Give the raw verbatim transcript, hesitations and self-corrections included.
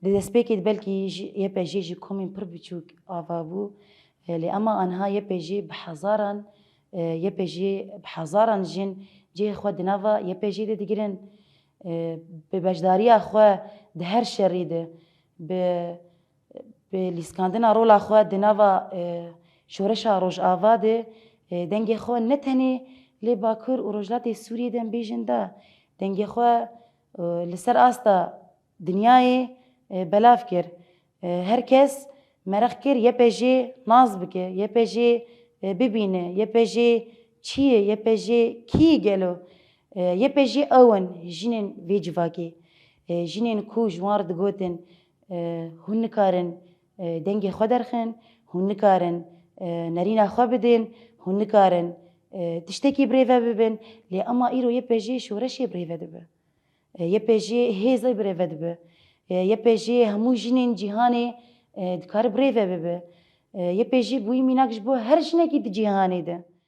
Di destpêkê de belkî jî Y P J ji komên pir biçûk ava bû, e, lê ema anha Y P J bi hezaran, e, Y P J bi hezaran jin cihê xwe di nava Y P J de digirin. E, bi beşdariya xwe di her şerî de, bi, bi lîskandina rola xwe di nava, e, şoreşa Rojava de, e, dengê xwe ne tenê li Bakur û Rojhilatê Sûriyê de em bêjin da, dengê xwe, e, li ser asta dinyayê, e, belav kir. E, her kes mereq kir Y P J nas bike, Y P J, e, bibîne, Y P J çi ye, Y P J kî ye gelo? E, Y P J ew in, jinên vê civakê. E, jinên ku ji wan re digotin, e, hûn nikarin, e, dengê xwe derxin, hûn nikarin, e, nerîna xwe bidin, hûn nikarin, e, tiştekî birêve bibin. Lê ema îro Y P J şoreşê birêve dibe. E, Y P J hêzê birêve dibe. E, Y P J hemû jinên cîhanê, e, dikare birêve bibe. E, Y P J bûyî mînak ji bo her jinekî di cîhanê de.